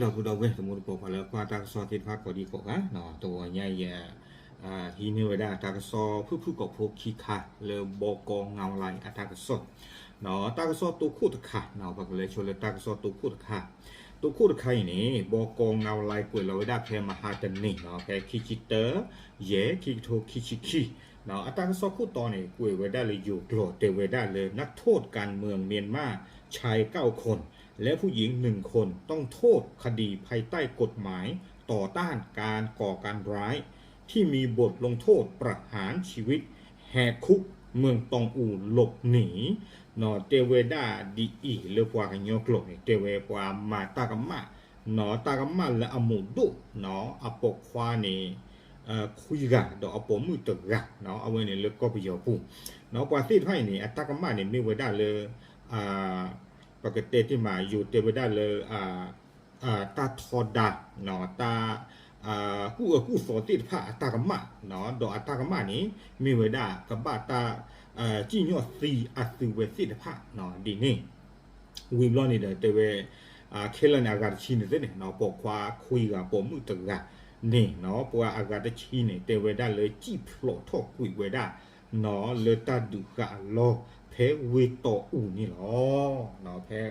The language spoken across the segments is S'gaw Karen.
ဒီပုၢ်ဒီဝဲၢ် သမူသကိး ပှၤလၢကွၢ်တၢ်ကစီၣ်သ့ၣ်တဖၣ်ကိးဒံကိးဂၤ, တဂီၤညါအံၤ ဟံးန့ၢ်ဝဲဒၣ်တၢ်ကစီၣ်ဖုၣ်ဖုၣ်ကိာ်ဖိခံခါလၢ ဘီကီ ငဝ်းလါ အတၢ်ကစီၣ်, တၢ်ကစီၣ်တိခိၣ်တခါ, ပကလဲၤဆိလၢတၢ်ကစီၣ်တိခိၣ်တခါ, တိခိၣ်တခါအံၤန့ၣ် ဘီကီ ငဝ်းလါ ကွဲးလီၤဝဲဒၣ်ဖဲမဟါတနံၤ ဖဲခံဆံတၢ ယဲၢ် ခံကထိခံဆံခံ, အတၢ်ကစီၣ်ခိၣ်တီန့ၣ် ကွဲးဝဲဒၣ်လၢယိၤကျိာ် တဲဝဲဒၣ်လၢ นักโทษการเมืองเมียนมา ชายเก้าคน และผู้หญิงหนึ่งคน ต้องโทษคดีภายใต้กฎหมายต่อต้านการก่อการร้าย ที่มีบทลงโทษประหารชีวิต แหกคุก เมืองตองอู หลบหนี တဲဝဲဒၣ်ဒ်အံၤ လၢပှၤကညီကျိာ်န့ၣ် တဲဝဲပှၤမၤတၢ်ကမၣ်, တၢ်ကမၣ်လၢအမူးဒိၣ်, အပိာ်ခွါန့ၣ် ခွံဂၤ ဒီးအပိာ်မုၣ်တဂၤ, အဝဲန့ၣ်လၢကီၢ်ပယီၤပူၤ, ပှၤသ့ၣ်တဖၣ်အံၤန့ၣ် အတၢ်ကမၣ်န့ၣ်မ့ၢ်ဝဲဒၣ်လၢ ပကတဲတ့ၢ်မး ယိၤတဲဝဲဒၣ်လၢ တၢ်ထီဒါ, တၢ်ကူၣ်အၢကူၣ်သီသ့ၣ်တဖၣ်အတၢ်ကမၣ်, ဒီးအတၢ်ကမၣ်န့ၣ် မ့ၢ်ဝဲဒၣ်ကဘၣ်တၢ် စံၣ်ညီၣ်သံအသုဝဲသ့ၣ်တဖၣ်ဒ်န့ၣ်, ဝံၤဘျီန့ၣ်ဒီးတဲဝဲ ခဲလၢာ်န့ၣ် အဂၤတဆံန့ၣ်သ့ၣ်န့ၣ် ပိာ်ခွါခွံဂၤ ပိာ်မုၣ်တဂၤန့ၣ် ပှၤအဂၤတဆံန့ၣ် တဲဝဲဒၣ်လၢစံၣ်ဖျိးထီၣ်ကွံာ်ဝဲဒၣ် လၢတၢ်ဒုးဃာ်အလီၢ် ဖဲဝ့ၢ်တီအူန့ၣ်လီၤ. ဖဲ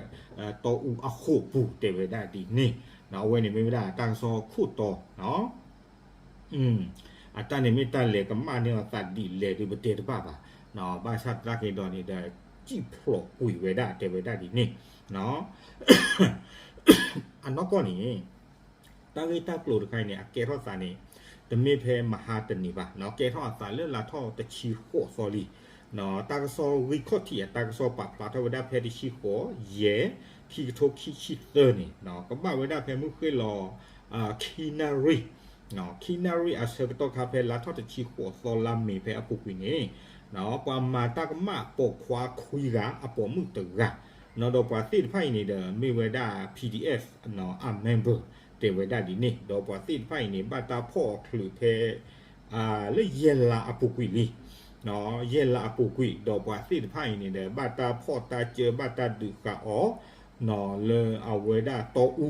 တီအူအဃိာ်ပူၤ တဲဝဲဒၣ်ဒ်န့ၣ်, အဝဲန့ၣ်မ့ၢ်ဝဲဒၣ်တၢ်ကစီၣ်ခိၣ်တီ အတၢ်န့ၣ်မ့ၢ်တၢ်လဲၤကမၣ်န့ၢ်အီၤသးဒ်လဲၣ်ဒီး ပတဲတဘၣ်ဘၣ်, ဘၣ်ဆၣ်သနာ်က့ဒီးန့ၣ်ဒီး စံၣ်ဖျိးကွံာ်ဝဲဒၣ် တဲဝဲဒၣ်ဒ်န့ၣ်, အနီၢ်ကီၢ်န့ၣ် တၢ်ဂ့ၢ်တၢ်ကျိၤတခါအံၤန့ၣ် အကဲထီၣ်သးန့ၣ် တမ့ၢ်ဖဲမဟါတနံၤဘၣ်, ကဲထီၣ်အသးလၢလါထီၣ်တဆံဃိးသီလံ. တၢ်ကစီၣ်ဂံၢ်ခီၣ်ထံးအတၢ်ကစီၣ်ပာ်ဖျါထီၣ်ဝဲဒၣ်ဖဲတဆံဃိး ယဲၢ် ခံကထိခံဆံသၢန့ၣ် ကဘၣ်ဝဲဒၣ်ဖဲမုၢ်ဃ့ၢ်လီၤ ခံနၣ်ရံၣ်, ခံနၣ်ရံၣ်အဆၢကတီၢ်ခါ ဖဲလါထီၣ်တဆံဃိးသီ လါမ့ၤ ဖဲအပူၤကွံာ်န့ၣ် ပှၤမၤတၢ်ကမၣ်ပိာ်ခွါခွံဂၤ အပိာ်မုၣ်တဂၤ, ဒီးပှၤသ့ၣ်တဖၣ်အံၤန့ၣ်ဒီး မ့ၢ်ဝဲဒၣ် PDF အ member တဲဝဲဒၣ်ဒ်န့ၣ်, ဒီးပှၤသ့ၣ်တဖၣ်အံၤန့ၣ် ဘၣ်တၢ်ဖီၣ်အချုးဖဲ လၢယဲၢ်လါအပူၤကွံာ်လံ, ယဲၢ်လါအပူၤကွံာ် ဒီးပှၤသ့ၣ်တဖၣ်အံၤန့ၣ်ဒီး ဘၣ်တၢ်ဖီၣ်တၢ်စၢ ဘၣ်တၢ်ဒုးဃာ်အီၤ လၢအဝဲဒၣ်တီအူ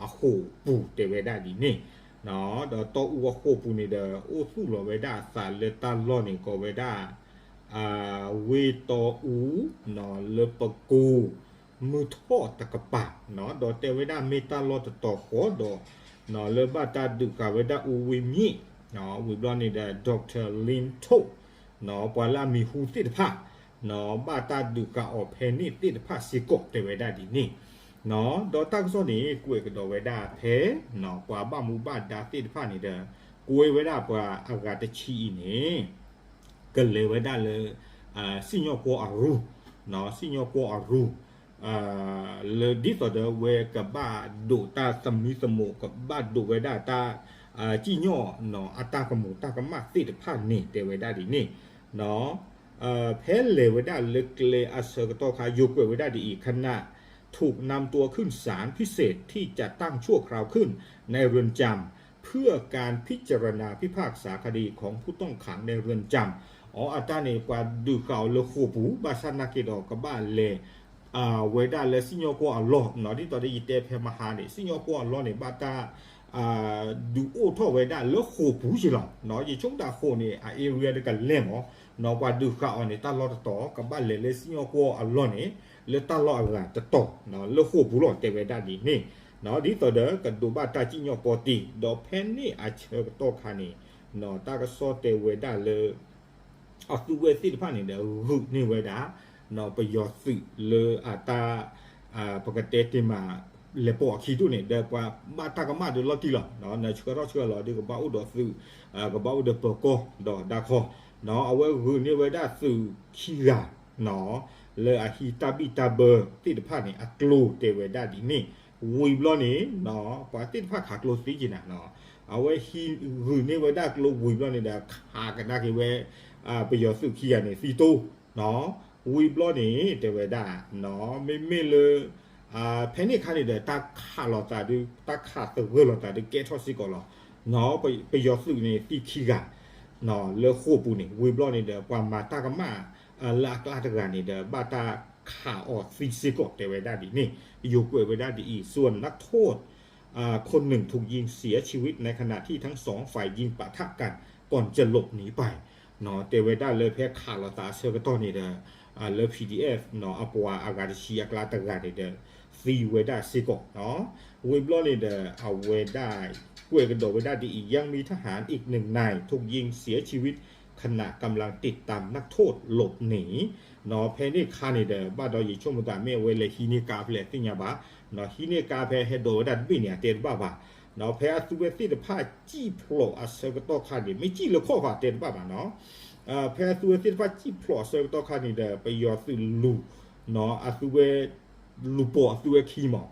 အဃိာ်ပူၤ တဲဝဲဒၣ်ဒ်န့ၣ်, ဒီးတီအူအဃိာ်ပူၤန့ၣ်ဒီး အိၣ်သူၣ်လီၤဝဲဒၣ်အသးလၢတၢ်လီၢ်န့ၣ် ကိးဝဲဒၣ် ဝ့ၢ်တီအူ လၢပကိ မုၢ်ထီၣ်တကပၤ, ဒီးတဲဝဲဒၣ်မ့ၢ်တၢ်လီၢ်တတီၤဃီဒီး လၢဘၣ်တၢ်ဒုးဃာ်ဝဲဒၣ်အူဝ့မ့ၢ်, ဝံၤဘျီန့ၣ်ဒီး Doctor Lin Tok ပှၤလၢအမံၤဟူသ့ၣ်တဖၣ် ဘၣ်တၢ်ဒုးဃာ်အီၤဖဲန့ၣ်သ့ၣ်တဖၣ်စ့ၢ်ကီး တဲဝဲဒၣ်ဒ်န့ၣ်, ဒီးတၢ်ကစီၣ်န့ၣ် ကွဲးကဒီးဝဲဒၣ်ဖဲ ပှၤဘၣ်မူဘၣ်ဒါသ့ၣ်တဖၣ်န့ၣ်ဒီး ကွဲးဝဲဒၣ်ပှၤအဂၤတဆံအံၤန့ၣ် ကလဲၤဝဲဒၣ်လၢ စံၣ်ညီၣ်ကွီၢ်အရူၢ်, စံၣ်ညီၣ်ကွီၢ်အရူၢ် လၢဒ်သိးဒီးဝဲကဘၣ်ဒိးတၢ်သမံသမိး ကဘၣ်ဒိးဝဲဒၣ်တၢ် စံၣ်ညီၣ်အတၢ်ကမူၤတၢ်ကမၣ်သ့ၣ်တဖၣ်န့ၣ် တဲဝဲဒၣ်ဒ်န့ၣ်, ဖဲလဲၤဝဲဒၣ်လၢကျဲအဆၢကတီၢ်ခါ ယိၤကွဲးဝဲဒၣ်ဒ်အံၤ ขณะถูกนำตัวขึ้นศาลพิเศษที่จัดตั้งชั่วคราวขึ้น ในเรือนจำ เพื่อการพิจารณาพิพากษาคดีของผู้ต้องขังในเรือนจำ အီ အတၢ်န့ၣ် ပှၤဒုးဃာ်အီၤလၢဃိာ်ပူၤ ဘၣ်ဆၣ်သနာ်က့ဒီး ကဘၣ်လဲၤ ဝဲဒၣ်လၢစံၣ်ညီၣ်ကွီၢ်အလီၢ်, ဒ်သိးဒီးယတဲဖဲမဟါန့ၣ် စံၣ်ညီၣ်ကွီၢ်အလီၢ်န့ၣ် ဘၣ်တၢ် ဒုးအိၣ်ထီၣ်ဝဲဒၣ်လၢဃိာ်ပူၤက့လီၤ. ယဆိကမိၣ်ဃိာ်န့ၣ် အ area တကလဲၣ်မး, ပှၤဒုးဃာ်အီၤန့ၣ် တၢ်လီၢ်တတီၤ ကဘၣ်လဲၤလၢစံၣ်ညီၣ်ကွီၢ်အလီၢ်န့ၣ် လၢတၢ်လီၢ်အဂၤတတီၤ လၢဃိာ်ပူၤလီၤ တဲဝဲဒၣ်ဒ်န့ၣ်, ဒ်သိးဒီးကဒိးဘၣ်တၢ်စံၣ်ညီၣ်ပီတံၢ် ဒီးဖဲန့ၣ်အဆၢကတီၢ်ခါန့ၣ် တၢ်ကစီၣ်တဲဝဲဒၣ်လၢ အသုဝဲသ့ၣ်တဖၣ်န့ၣ်ဒီး ဂုာ်န့ၢ်ဝဲဒၣ် ပယီၤသုးလၢအတၢ် ပကတဲတ့ၢ်မး လဲၤပိာ်အခံဒိၣ်န့ၣ် ဒီးပှၤဘၣ်တၢ်ကမၣ်ဒီးလီၤတံၢ်လီၤ, နဆှၢထီၣ်ဆှၢလီၤဒီး ကဘၣ်အိၣ်ဒီးသုး ကဘၣ်အိၣ်ဒီးပၢၤကီၢ်ဒီးဒါခီ, အဝဲဂုာ်န့ၢ်ဝဲဒၣ်သုးခံဂၤ လၢအဟံးတၢ်ဘံၣ်တၢ်ဘၢသ့ၣ်တဖၣ်န့ၣ် အကျိၤတဲဝဲဒၣ်ဒ်န့ၣ်, ဝံၤဘျီန့ၣ် ပှၤသ့ၣ်တဖၣ်ခးကျိသံက့ၤနၤ, အဝဲဟံးဂုာ်န့ၢ်ဝဲဒၣ်ကျိဝံၤဘျီန့ၣ်ဒီး ခးကဒါက့ၤဝဲ ပယီၤသုးခံဂၤန့ၣ်သံတိၢ်, ဝံၤဘျီန့ၣ် တဲဝဲဒၣ် မ့မ့ၢ်လၢ ဖဲန့ၣ်အခါန့ၣ်ဒီး တၢ်ခးလိာ်သးဒုး တၢ်ခးသဂၢၢ်လိာ်သးဒုးကဲထီၣ်စ့ၢ်ကီးလီၤ. ပယီၤသုးန့ၣ်သံခံဂၤ လၢဃိာ်ပူၤန့ၣ် ဝံၤဘျီန့ၣ်ဒီး ပှၤမၤတၢ်ကမၣ် လၢအကျါတဂၤန့ၣ်ဒီး ဘၣ်တၢ်ခးအီၤသံစ့ၢ်ကီးတဲဝဲဒၣ်ဒ်န့ၣ်, ယိၤကွဲးဝဲဒၣ်ဒ်အံၤ ส่วนนักโทษ คนหนึ่งถูกยิงเสียชีวิตในขณะที่ทั้งสองฝ่ายยิงปะทะกันก่อนจะหลบหนีไป တဲဝဲဒၣ်လၢဖဲခးလိာ်သးအဆၢကတီၢ်န့ၣ်ဒီး လၢ PDF အပှၤအဂၤတဆံအကျါတဂၤန့ၣ်ဒီး သံဝဲဒၣ်စ့ၢ်ကီး ဝံၤဘျီန့ၣ်ဒီး အဝဲဒၣ် ကွဲးကဒီးဝဲဒၣ်ဒ်အံၤ ยังมีทหารอีกหนึ่งนายถูกยิงเสียชีวิต ขณะกำลังติดตามนักโทษหลบหนี ဖဲန့ၣ်အခါန့ၣ်ဒီး ဘၣ်ဒီးယဆိကမိၣ်သးမ့ၢ်အဝဲလဲၤဟံးန့ၢ်ကါဖဲလဲၣ်သ့ၣ်ညါဘၣ် ဟံးန့ၢ်ကါဖဲဟဲဒိးဝဲဒၣ်တဘ့ၣ်န့ၣ် အတဲတဘၣ်ဘၣ် ဖဲအသုဝဲသ့ၣ်တဖၣ်စံၣ်ဖျိးအဆၢကတီၢ်ခါန့ၣ် မ့ၢ်စံၣ်လၢခီၣ်ဃာ်တဲတဘၣ်ဘၣ်နီၤ ဖဲအသုဝဲသ့ၣ်တဖၣ်စံၣ်ဖျိးအဆၢကတီၢ်ခါန့ၣ်ဒီး ပယီၤသုးလူၤ အသုဝဲ လူၤပိာ်အသုဝဲခံမး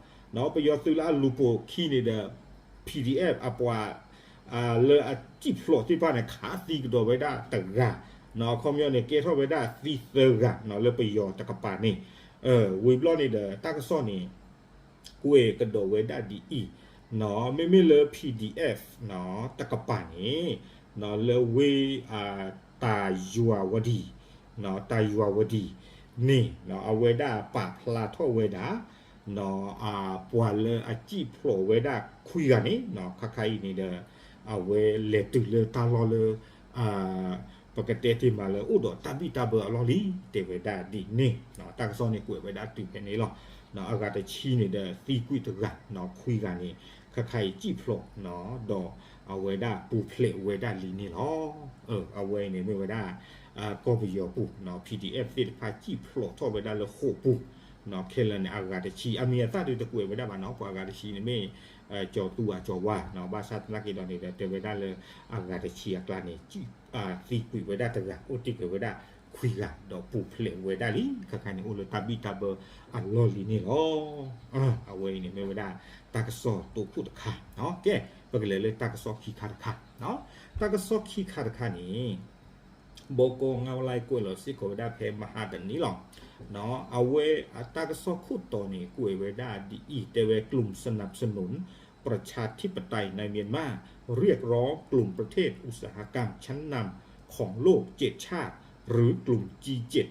ပယီၤသုးလၢအလူၤပိာ်ခံန့ၣ်ဒီး PDF အပှၤ လၢအစံၣ်ဖျိးသ့ၣ်တဖၣ်န့ၣ် ခးသံကဒီးဝဲဒၣ်တဂၤ အခီပညီန့ၣ် ကဲထီၣ်ဝဲဒၣ်သံသၢဂၤ လၢပယီၤတကပၤန့ၣ် ဝံၤဘျီန့ၣ်ဒီး တၢ်ကစီၣ်န့ၣ် ကွဲးကဒီးဝဲဒၣ်ဒ်အံၤ မ့မ့ၢ်လၢ PDF တကပၤန့ၣ် လၢဝ့ၢ် တၢ်ယွၤဝဒံ တၢ်ယွၤဝဒံန့ၣ် အဝဲဒၣ်ပာ်ဖျါထီၣ်ဝဲဒၣ် ပှၤလၢအစံၣ်ဖျိးဝဲဒၣ်ခွံဂၤန့ၣ် ခါခါအံၤန့ၣ်ဒီး အဝဲလဲၤတုၤလၢတၢ်လီၢ်လၢ ပကတဲတ့ၢ်မးလၢအိၣ်ဒီးတၢ်ဘံၣ်တၢ်ဘၢအလီၢ်လံ တဲဝဲဒၣ်ဒ်န့ၣ် တၢ်ကစီၣ်န့ၣ်ကွဲးဝဲဒၣ်တုၤဖဲန့ၣ်လီၤ. အဂၤတဆံန့ၣ်ဒီးသံကွံာ်တဂၤ ခွံဂၤန့ၣ် ခါခါအံၤစံၣ်ဖျိး ဒီးအဝဲဒၣ်ပူၤဖျဲးဝဲဒၣ်လံန့ၣ်လီၤ. အဝဲအံၤန့ၣ်မ့ၢ်ဝဲဒၣ် ကီၢ်ပယီၤပူၤ PDF သ့ၣ်တဖၣ်စံၣ်ဖျိးထီၣ်ဝဲဒၣ်လၢဃိာ်ပူၤ ခဲလၢာ်န့ၣ် အဂၤတဆံ အမံၤအသၣ်ဒုးတကွဲးဝဲဒၣ်ဘၣ်နီၤ ပှၤအဂၤတဆံန့ၣ်မ့ၢ် ကၠီၤသူအကၠီၤဝါ ဘၣ်ဆၣ်သနာ်က့ဒီးန့ၣ်ဒီး တဲဝဲဒၣ်လၢ အဂၤတဆံအကျါန့ၣ် သံကွံာ်ဝဲဒၣ်တဂၤ အိၣ်တ့ၢ်က့ၤဝဲဒၣ်ခွံဂၤ ဒီးပူၤဖျဲးဝဲဒၣ်လံ ခါခါန့ၣ် အိၣ်လၢတၢ်ဘံၣ်တၢ်ဘၢအလီၢ်လံန့ၣ်လီၤ. အဝဲအံၤန့ၣ်မ့ၢ်ဝဲဒၣ် တၢ်ကစီၣ်တိခိၣ်တခါ ကဲ ပကလဲၤလၢတၢ်ကစီၣ်ခံခါတခါ တၢ်ကစီၣ်ခံခါတခါန့ၣ် ဘီကီၢ်ငါဝလါကွဲးလီၤစ့ၢ်ကီးဝဲဒၣ်ဖဲမဟါတနံၤလီၤ. အဝဲအတၢ်ကစီၣ်ခိၣ်တီန့ၣ် ကွဲးဝဲဒၣ်ဒ်အံၤ တဲဝဲ กลุ่มสนับสนุนประชาธิปไตยในเมียนมาเรียกร้องกลุ่มประเทศอุตสาหกรรมชั้นนำของโลก เจ็ดชาติ หรือกลุ่ม จี เจ็ด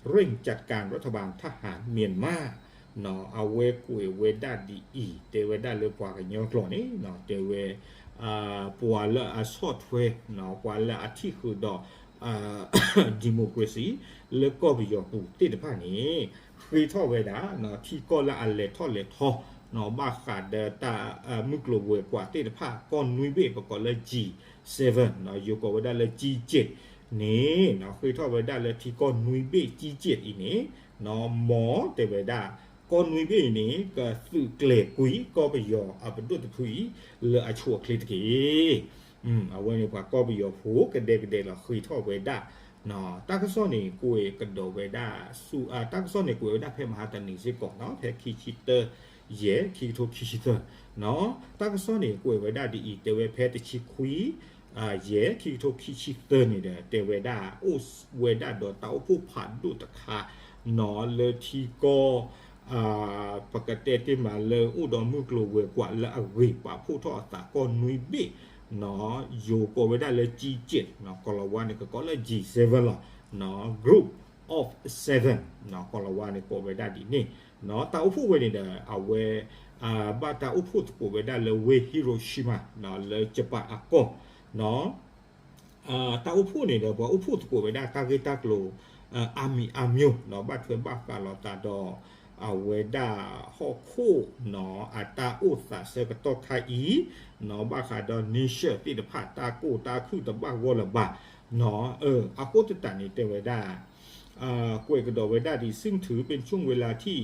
เร่งจัดการรัฐบาลทหารเมียนมา အဝဲကွဲးဝဲဒၣ်ဒ်အံၤ တဲဝဲဒၣ်လၢပှၤကညီကျိာ်န့ၣ် တဲဝဲ ပှၤလၢအဆီၣ်ထွဲ ပှၤလၢအထံၣ်ဃုာ်ဒီး democracy လၢကီၢ်ပယီၤပူၤသ့ၣ်တဖၣ်န့ၣ် ဃ့ထီၣ်ဝဲဒၣ် ထံကီၢ်လၢအလဲၤထီၣ်လဲၤထီ ဘၣ်ဃးဒီးတၢ်မုၢ်ကျိၤဝဲၤကွာ်သ့ၣ်တဖၣ် ကီၢ်နွံဘ့ၣ် ပကိးလၢ G seven ယိၤကိးဝဲဒၣ်လၢ G เจ็ด န့ၣ် ဃ့ထီၣ်ဝဲဒၣ်လၢထံကီၢ်နွံဘ့ၣ် G เจ็ด အံၤန့ၣ် မ်တဲဝဲဒၣ် ကီၢ်နွံဘ့ၣ်အံၤန့ၣ် ကသုးကျဲၤကွံာ်ကီၢ်ပယီၤအပဒိၣ်တဖုအံၤ လၢအဆိအချ့တက့ၢ်. အဝဲန့ၣ်ပှၤကီၢ်ပယီၤဖိကဒဲကဒဲလီၤဃ့ထီၣ်ဝဲဒၣ် တၢ်ကစီၣ်န့ၣ် ကွဲးကဒီးဝဲဒၣ်ဆူ တၢ်ကစီၣ်န့ၣ် ကွဲးဝဲဒၣ်ဖဲမဟါတနံၤစ့ၢ်ကီးနီၤ ဖဲခံဆံတၢ ယဲၢ် ခံကထိခံဆံသၢ တၢ်ကစီၣ်န့ၣ် ကွဲးဝဲဒၣ်ဒ်အံၤ တဲဝဲဖဲတဆံခွံ ယဲၢ် ခံကထိခံဆံသၢန့ၣ်ဒီး တဲဝဲဒၣ်အိၣ်ဝဲဒၣ်ဒီးတၢ်အိၣ်ဖှိၣ်ဖးဒိၣ်တခါနီၤ လၢထံကီၢ် ပကတဲတ့ၢ်မးလၢအိၣ်ဒီးမုၢ်ကျိၤဝဲၤကွာ်လၢအဂ့ၤပာ်ဖှိၣ်ထီၣ်အသးကီၢ်နွံဘ့ၣ်နီၤ ယိၤကိးဝဲဒၣ်လၢ G เจ็ด နီၤ ကီၤလၤဝါန့ၣ် ကကိးလၢ G seven လီၤ Group of Seven နီၤ ကီၤလၤဝါန့ၣ်ကိးဝဲဒၣ်ဒ်န့ၣ်နီၤ တၢ်အိၣ်ဖှိၣ်ဝဲန့ၣ်ဒီး အဝဲ ဘၣ်တၢ်အိၣ်ဖှိၣ်သကိးဝဲဒၣ်လၢဝ့ၢ် Hiroshima နီၤ လၢ Japan အကီၢ်နီၤ တၢ်အိၣ်ဖှိၣ်န့ၣ်ဒီး ပှၤအိၣ်ဖှိၣ်သကိးဝဲဒၣ်တၢ်ဂ့ၢ်တၢ်ကျိၤ အါမံၤအါမျိၣ်နီၤ ဘၣ်ထွဲဘၣ်ဃးလိာ်သးဒီး အဝဲဒၣ်ဟီၣ်ခိၣ်နီၤ အတၢ်အိၣ်သးဆၢကတီၢ်ခါအံၤနီၤ ဘၣ်ဃးဒီး nation သ့ၣ်တဖၣ် တၢ်ကိၢ်တၢ်ခုၣ်တဘၣ်ဂီၢ်လၢၤဘၣ်နီၤ အဃိသတးန့ၣ်တဲဝဲဒၣ် ကွဲးကဒီးဝဲဒၣ်ဒ် ซึ่งถือเป็นช่วงเวลาที่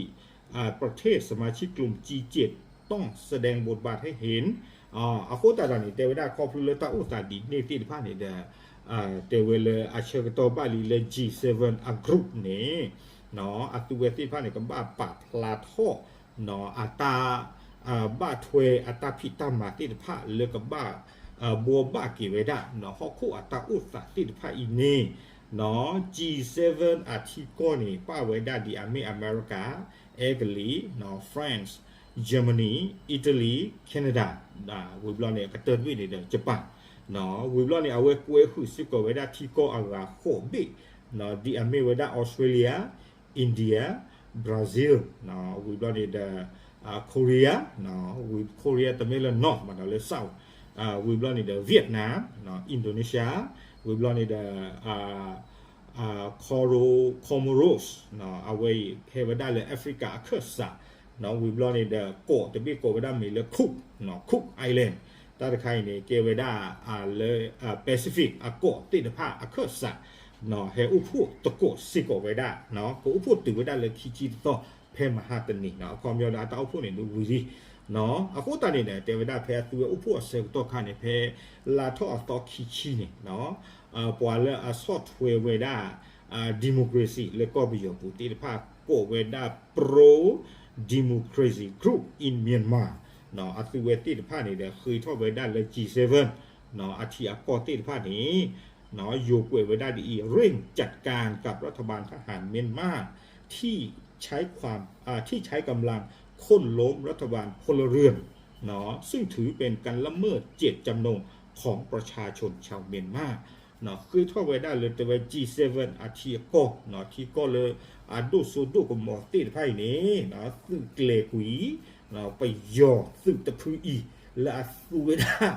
ประเทศสมาชิกกลุ่ม จี เจ็ด ต้องแสดงบทบาทให้เห็น အဃိသတးဒီးန့ၣ် တဲဝဲဒၣ်ခီဖျိလၢတၢ်အိၣ်သးဒ်န့ၣ်သ့ၣ်တဖၣ်န့ၣ်ဒီး တဲဝဲလၢအဆၢကတီၢ်ဘၣ်လံလၢ G seven အ group န့ၣ် အသုဝဲသ့ၣ်တဖၣ်န့ၣ် ကဘၣ်ပာ်ဖျါထီၣ် အတၢ် ဘၣ်ထွဲအတၢ်ဖံးတၢ်မၤသ့ၣ်တဖၣ်လၢကဘၣ် ဘှီဘၣ်က့ၤဝဲဒၣ် ဟီၣ်ခိၣ်အတၢ်အိၣ်သးသ့ၣ်တဖၣ်အံၤန့ၣ် G seven အထံကီၢ်န့ၣ် ပၣ်ဝဲဒၣ်ဒ်အမ့ၢ် America, Italy, France, Germany, Italy, Canada ဝံၤဘျီန့ၣ် ကတၢၢ်တဘ့ၣ်န့ၣ်ဒီး Japan ဝံၤဘျီန့ၣ် အဝဲကွဲဃုာ်စ့ၢ်ကီးဝဲဒၣ်ထံကီၢ်အဂၤဃိးဘ့ၣ် ဒ်အမ့ၢ်ဝဲဒၣ် Australia, India, Brazil ဝံၤဘျီန့ၣ်ဒီး Korea, ဝံၤ Korea တမ့ၢ်လၢ North ဘၣ်ဒီးလၢ South, ဝံၤဘျီန့ၣ်ဒီး Vietnam, Indonesia, ဝံၤဘျီန့ၣ်ဒီး Comoros, အဝဲအံၤဟဲဝဲဒၣ်လၢ Africa အခၢၣ်စး, ဝံၤဘျီန့ၣ်ဒီး ကီးတဘ့ၣ်ကိးဝဲဒၣ်မ့ၢ်လၢ Cook, Cook Island, တၢ်တခါအံၤန့ၣ် ကဲဝဲဒၣ်လၢ Pacific အကီးသ့ၣ်တဖၣ်အခၢၣ်စး, ဟဲအိၣ်ဖှိၣ်သကိးစ့ၢ်ကီးဝဲဒၣ်, ကအိၣ်ဖှိၣ်တုၤဝဲဒၣ်လၢခံဆံတသီ ဖဲမဟါတနံၤ, အခီပညီဒီးအတၢ်အိၣ်ဖှိၣ်န့ၣ်ဒုးဝံၤလံ, အဃိသတးန့ၣ်ဒီး တဲဝဲဒၣ်ဖဲအသုဝဲအိၣ်ဖှိၣ်အဆၢကတီၢ်ခါန့ၣ် ဖဲလါထီၣ်အသီခံဆံန့ၣ်, ပှၤလၢအဆီၣ်ထွဲဝဲဒၣ် democracy လၢကီၢ်ပယီၤပူၤသ့ၣ်တဖၣ် ကိးဝဲဒၣ် Pro Democracy Group in Myanmar, အသုဝဲသ့ၣ်တဖၣ်န့ၣ်ဒီး ဃ့ထီၣ်ဝဲဒၣ်လၢ G seven အထံအကီၢ်သ့ၣ်တဖၣ်န့ၣ် ယိၤကွဲးဝဲဒၣ်ဒ်အံၤ, เร่งจัดการกับรัฐบาลทหารเมียนมาที่ใช้ความ อ่า ที่ใช้กำลังโค่นล้มรัฐบาลพลเรือน ซึ่งถือเป็นการละเมิดเจตจำนงของประชาชนชาวเมียนมา ဃ့ထီၣ်ဝဲဒၣ်လၢတဲဝဲ G seven အထံအကီၢ်, ထံကီၢ်လၢအဒိၣ်စိဒိၣ်ကမီၤသ့ၣ်တဖၣ်အံၤန့ၣ် သုးကျဲၤကွံာ် ပယီၤသုးတဖုအံၤ လၢအသူဝဲဒၣ်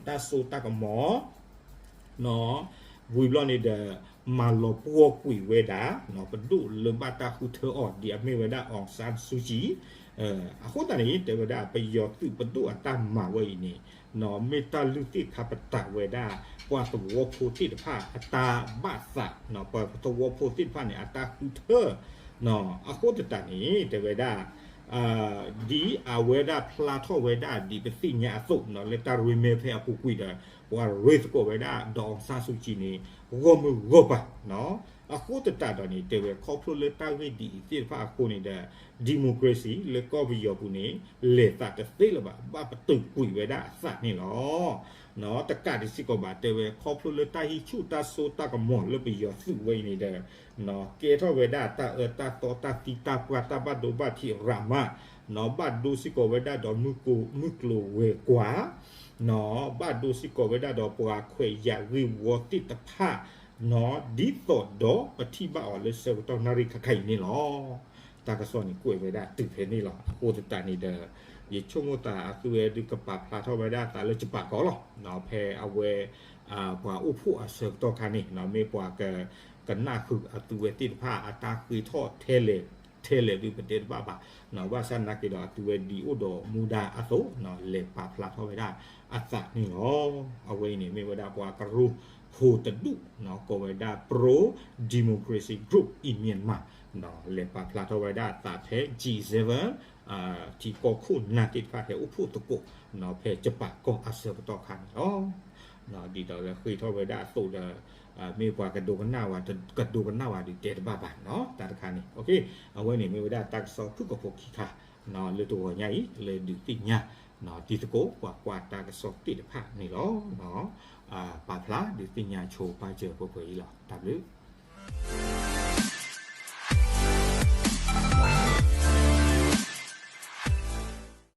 တၢ်စိတၢ်ကမီၤ ဝံၤဘျီန့ၣ်ဒီး မၤလီၤပှီၢ်ကွံာ်ဝဲဒၣ် ပဒိၣ်လၢဘၣ်တၢ်ဃုထၢအီၤ ဒ်အမ့ၢ်ဝဲဒၣ် အောင်ဆန်းစုကြည် အဃိသတးန့ၣ် တဲဝဲဒၣ် ပယီၤသုးပဒိၣ်အတၢ်မၤဝဲအံၤန့ၣ် မ့ၢ်တၢ်လုၢ်သ့ၣ်ခါပတာ်ဝဲဒၣ် ပှၤသဝီဖိသ့ၣ်တဖၣ်အတၢ်ဘၣ်သး, ပှၤသဝီဖိသ့ၣ်တဖၣ်န့ၣ် အတၢ်ဃုထၢ အဃိသတးန့ၣ် တဲဝဲဒၣ် ဒ်အဝဲဒၣ်ဖျါထီၣ်ဝဲဒၣ်ဒ်ပသ့ၣ်ညါအသိး လၢတၢ်ရ့မဲဖဲအပူၤကွံာ်ဒီး ပှၤရ့သကိးဝဲဒၣ် ဒေါ်အောင်ဆန်းစုကြည်န့ၣ် ဂီၢ်မုၢ်ဂီၢ်ပၤ, အဃိသတးဒီးန့ၣ် တဲဝဲခီဖျိလၢတၢ်ဂ့ၢ်ဒ်အံၤသ့ၣ်တဖၣ်အဃိန့ၣ်ဒီး democracy လၢကီၢ်ပယီၤပူၤန့ၣ် လဲၤသးတသ့လၢၤဘၣ်, ဘၣ်ပတုာ်ကွံာ်ဝဲဒၣ်အသးန့ၣ်လီၤ. တကးဒံးစ့ၢ်ကီးဘၣ် တဲဝဲ ခီဖျိလၢတၢ်ဟံးဆူၣ်တၢ်စိတၢ်ကမီၤလၢပယီၤသုးဝဲအံၤန့ၣ်ဒီး ကဲထီၣ်ဝဲဒၣ်တၢ်အၢတၢ်သီတၢ်သံတၢ်ပှၢ်တၢ်ဘၣ်ဒိဘၣ်ထံးရးမး, ဘၣ်ဒိစ့ၢ်ကီးဝဲဒၣ်ဒီးမုၢ်ကျိၤဝဲၤကွာ်, ဘၣ်ဒိစ့ၢ်ကီးဝဲဒၣ်ဒီးပှၤခွဲးယာ်ဂ့ၢ်ဝီသ့ၣ်တဖၣ်, ဒ်သိးဒီးပထံၣ်ဘၣ်အီၤလၢဆၢကတီၢ်နၣ်ရံၣ်ခါခါအံၤန့ၣ်လီၤ. တၢ်ကစီၣ်န့ၣ်ကွဲးဝဲဒၣ်တုၤဖဲန့ၣ်လီၤ. အဃိသတးန့ၣ်ဒီး ယဆိကမိၣ်သးအသုဝဲဒုးကပာ်ဖျါထီၣ်ဝဲဒၣ်သးလၢကပာ်ကီလီၤ. ဖဲအဝဲ ပှၤအိၣ်ဖှိၣ်အဆၢကတီၢ်ခါန့ၣ် မ့ၢ်ပှၤက ကနၣ်ဃုာ်အသုဝဲသ့ၣ်တဖၣ်အတၢ်ဃ့ထီၣ်ထဲလဲၣ် ထဲလဲၣ်ဒုးပတဲတဘၣ်ဘၣ်, ဘၣ်ဆၣ်နာ်က့ဒီးအသုဝဲဒ်အိၣ်ဒီးမူဒါအသိး လဲၤပာ်ဖျါထီၣ်ဝဲဒၣ်အသးန့ၣ်လီၤ. အဝဲအံၤန့ၣ်မ့ၢ်ဝဲဒၣ်ပှၤကရူၢ်ဖိတဒူၣ် ကိးဝဲဒၣ် Pro Democracy Group in Myanmar လဲၤပာ်ဖျါထီၣ်ဝဲဒၣ်အသးဖဲ G seven ထံကီၢ်ခိၣ်နၢ်သ့ၣ်တဖၣ်ဟဲအိၣ်ဖှိၣ်သကိး ဖဲကပာ်ကီအဆၢကတီၢ်ခါန့ၣ်လီၤ. ဒ်သိးလၢဃ့ထီၣ်ဝဲဒၣ်အသိးဒီး မ့ၢ်ပှၤကဒိကနၣ်ဝဲ ကဒိကနၣ်ဝဲဒုးတဲတဘၣ်ဘၣ်နီၤ တၢ်တခါန့ၣ် အဝဲန့ၣ်မ့ၢ်ဝဲဒၣ်တၢ်ကစီၣ်ဖုၣ်ကိာ်ဖိခံခါ လၢတဂီၤညါအံၤ လၢဒုးသ့ၣ်ညါ တံၤသကိးပှၤကွၢ်တၢ်ကစီၣ်သ့ၣ်တဖၣ်န့ၣ်လီၤ. ပာ်ဖျါဒုးသ့ၣ်ညါဆိပာ်စၢၤပှဲၤပှဲၤအံၤလီၤ. တၢ်ဘျုး